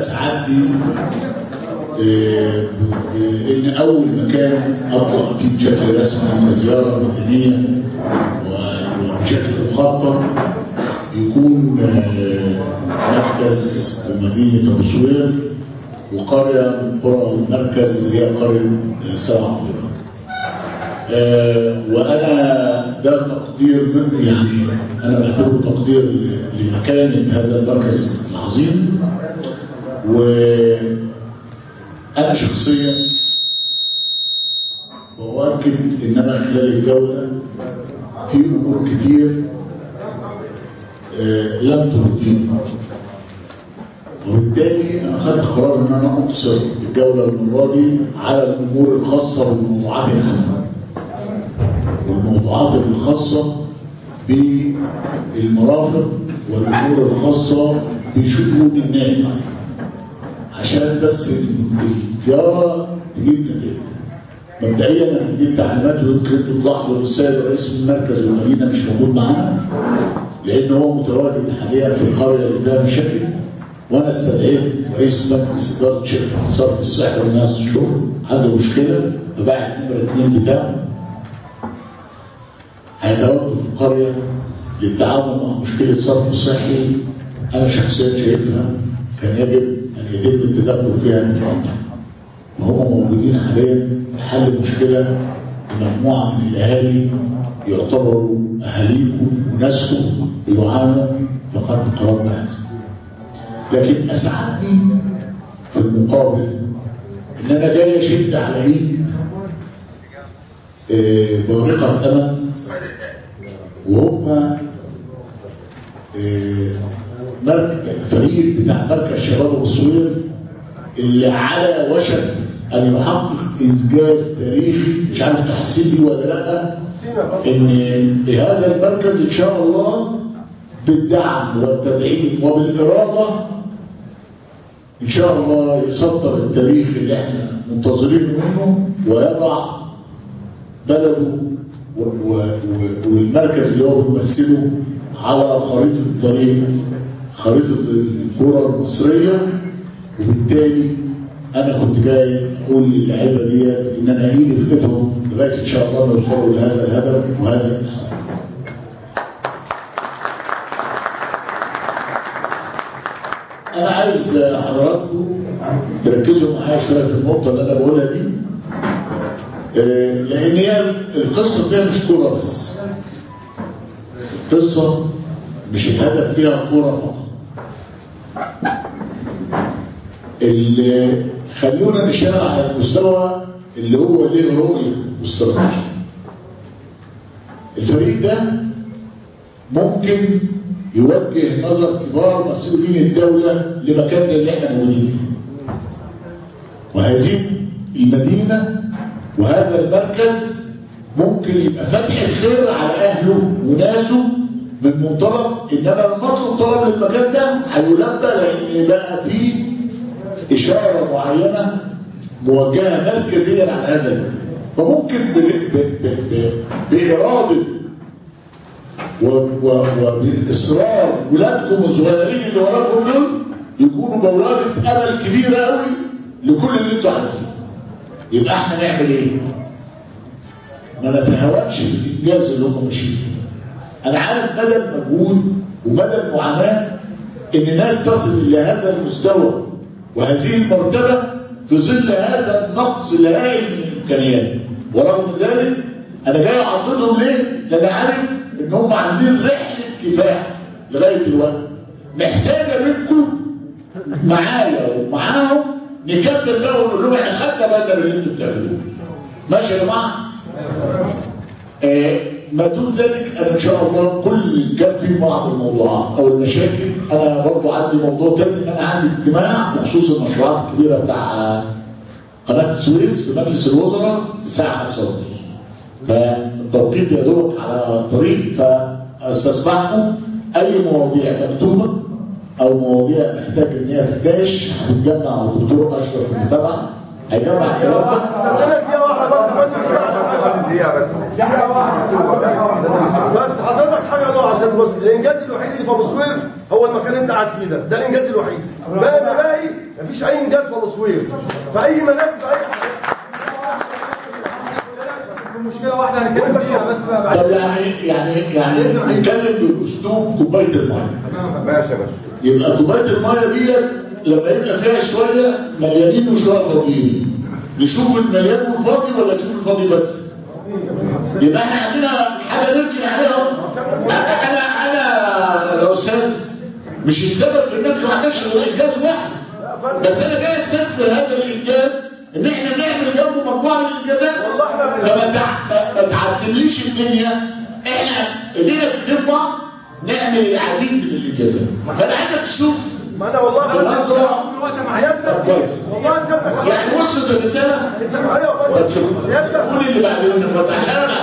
سعادتي بان اول مكان اطلق فيه بشكل رسمي كزياره مدنية وبشكل مخطط يكون مركز ومدينة ابو سوير وقرية من قرى المركز اللي هي قرية سبع طيرات. وانا ده تقدير من يعني انا بعتبره تقدير لمكانه هذا المركز العظيم. وانا شخصيا بؤكد ان انا خلال الجولة في امور كتير لم ترضيني، وبالتالي انا خدت قرار ان انا اقصر الجولة المرة دي على الامور الخاصة بالموضوعات العامة والموضوعات الخاصة بالمرافق والامور الخاصة بشؤون الناس، عشان بس الزيارة تجيب نتيجة. مبدئيا انا اديت تعليمات، ويمكن انتوا تلاحظوا ان السيد رئيس المركز والمدينة مش موجود معانا لان هو متواجد حاليا في القرية اللي فيها مشاكل، وانا استدعيت رئيس مجلس ادارة شركة الصرف الصحي والناس الشغل عنده مشكلة، فبعت نمره 2 بتاعه هيتواجدوا في القرية للتعامل مع مشكلة صرف صحي انا شخصيا شايفها كان يجب ان يتم التدخل فيها من الامر. وهم موجودين حاليا لحل مشكلة لمجموعة من الاهالي يعتبروا اهاليكم وناسكم بيعانوا، فقد قرار بهذا. لكن اسعدني في المقابل ان انا جاي اشد على ايد بارقة امل، وهم الفريق بتاع مركز شباب ابو السوير اللي على وشك ان يحقق انجاز تاريخي، مش عارف انتوا حاسين بيه ولا لا، ان هذا المركز ان شاء الله بالدعم والتدعيم وبالاراده ان شاء الله يسطر التاريخ اللي احنا منتظرينه منه، ويضع بلده والمركز اللي هو بيمثله على خريطة الطريق، خريطة الكره المصرية. وبالتالي انا كنت جاي اقول للعيبة ديت ان انا ايدي في ايدهم لغاية ان شاء الله ما يوصلوا لهذا الهدف وهذا التحقق. انا عايز حضراتكم تركزوا معايا شوية في النقطة اللي انا بقولها دي، لان هي القصة فيها مش كورة بس. القصة مش الهدف فيها كورة فقط. اللي خلونا نشتغل على المستوى اللي هو ليه رؤية واستراتيجيه. الفريق ده ممكن يوجه نظر كبار مسؤولين الدولة لمكان زي اللي احنا موجودين فيه. وهذه المدينة وهذا المركز ممكن يبقى فتح الخير على اهله وناسه من منطلق ان انا لما اطلب طلب للمكان ده هيلبى، لان بقى فيه اشارة معينة موجهة مركزيا على هذا المكان. فممكن باراده وباصرار ولادكم الصغيرين اللي وراكم دول يكونوا بوابه امل كبيرة قوي لكل اللي انتوا عايزينه. يبقى احنا نعمل ايه؟ ما نتهاونش بالانجاز اللي هم ماشيين فيه. انا عارف مدى المجهود ومدى المعاناة ان الناس تصل الى هذا المستوى وهذه المرتبة في ظل هذا النقص الهائل من الامكانيات، ورغم ذلك انا جاي اعضدهم ليه؟ لان عارف ان هم عاملين رحله كفاح لغاية دلوقتي، محتاجه منكم معايا ومعاهم نكمل بقى ونقول لهم احنا خدنا بالنا من اللي انتوا بتعملوه. ماشي يا جماعة؟ ما دون ذلك انا ان شاء الله كل كان في بعض الموضوعات او المشاكل، انا برضو عندي موضوع تاني ان انا عندي اجتماع بخصوص المشروعات الكبيرة بتاع قناة السويس في مجلس الوزراء الساعة 5:30. فالتوقيت يا دوبك على الطريق، فاستسمحكم اي مواضيع مكتوبة او مواضيع محتاج ان هي تتناقش هتتجمع، والدكتور اشرف المتابعة هيجمع الكلام ده. دقيقة واحدة بس، دقيقة بس، دقيقة واحدة بس حضرتك حاجة الله، عشان بص الانجاز الوحيد اللي في ابو سويف هو المكان اللي انت قاعد فيه ده، ده الانجاز الوحيد. باقي سويف في اي ملف في اي حاجة. مشكلة واحدة هنتكلم فيها بس بقى. طب يعني نتكلم باسلوب كوباية المية. ماشي يا باشا. يبقى كوباية المية ديت لما يبقى فيها شوية مليانين وشوية فاضيين، نشوف المليان والفاضي ولا نشوف الفاضي بس؟ يبقى احنا عندنا حاجة نركن عليها. انا يا استاذ مش السبب في انك ما عندكش غير انجاز واحد، بس انا جاي استثمر هذا الانجاز ان احنا نعمل جنبه مجموعة من الانجازات. فما تعدليش الدنيا، احنا ايدينا في ايدين بعض نعمل العديد من الانجازات. فانا عايزك تشوف. ما انا والله سيادتك والله سيادتك يعني وصلت الرسالة. ايوه سيادتك قول اللي بعد منك بس عشان انا